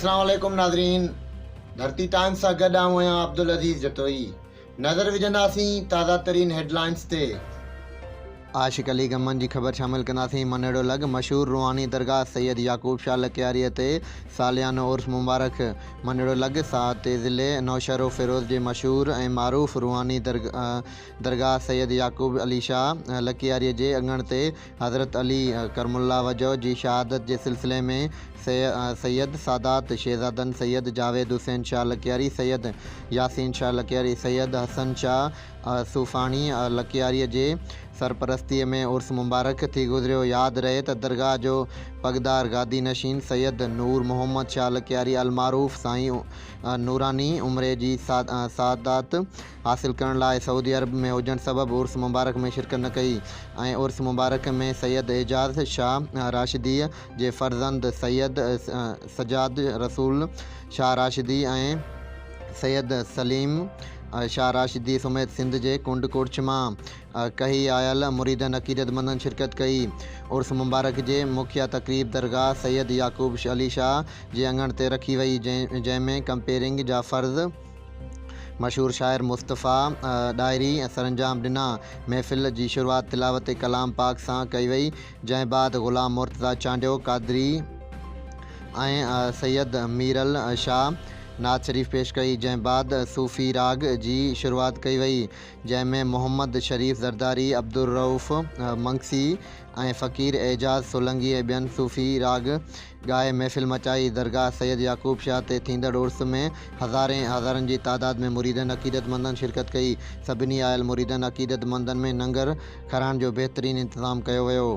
اسلام عليڪم ناظرين ڌرتي ٽائمز سان گڏ آئون آهيان عبدالعزيز جتوئي نظر وجهنداسين تازه ترين هيڊلائنز تي. عاشق علي غمن جي خبر شامل ڪنداسين منهڙو لڳ مشهور روحاني درگاهه سيد يعقوب شاهه لڪياريء تي ساليانو عرس مبارڪ منهڙو لڳ ساهتي ضلعي نوشهروفيروز جي مشهور ۽ معروف روحاني درگاهه سيد يعقوب علي شاهه لڪياريء جي اڱڻ تي حضرت علي ڪرم الله وجهه جي شهادت جي سلسلي ۾ سيد سادات شهزادن سيد جاويد حسين شاهه لڪياري، سيد ياسين شاهه لڪياري، سيد حسن شاهه صوفاڻي لڪياريء جي سرپرستيء ۾ عرس مبارڪ ٿي گذريو. ياد رهي ته درگاهه جو پڳدار گادي نشين سيد نور محمد شاهه لڪياري المعروف سائين نوراني عمري جي سعادت حاصل ڪرڻ لاء سعودي عرب ۾ هجڻ سبب عرس مبارڪ ۾ شرڪت نه ڪئي ۽ عرس مبارڪ ۾ سيد اعجاز شاهه راشديء جي فرزند سيد سجاد رسول شاهه راشدي ۽ سيد سليم شاهه راشدي سميت سنڌ جي ڪنڊ ڪڙڇ مان ڪهي آيل مريدن عقيدتمندن شرڪت ڪئي. عرس مبارڪ جي مکيه تقريب درگاهه سيد يعقوب علي شاهه جي اڱڻ تي رکي وئي جنهن ۾ ڪمپيئرنگ جا فرض مشهور شاعر مصطفيٰ ڏاهري سرانجام ڏنا. محفل جي شروعات تلاوت ڪلام پاڪ سان ڪئي وئي، جنهن بعد غلام مرتضيٰ چانڊيو قادري ۽ سيد ميرل شاهه نعت شريف پيش ڪئي، جنهن بعد صوفي راڳ جي شروعات ڪئي وئي، جنهن ۾ محمد شريف زرداري، عبدالرئوف منگسي ۽ فقير اعجاز سولنگي ۽ ٻين صوفي راڳ ڳائي محفل مچائي. درگاهه سيد يعقوب شاهه تي ٿيندڙ عرس ۾ هزارين هزارن جي تعداد ۾ مريدن عقيدتمندن شرڪت ڪئي. سڀني آيل مريدن عقيدتمندن ۾ ننگر کارائڻ جو بهترين انتظام ڪيو ويو.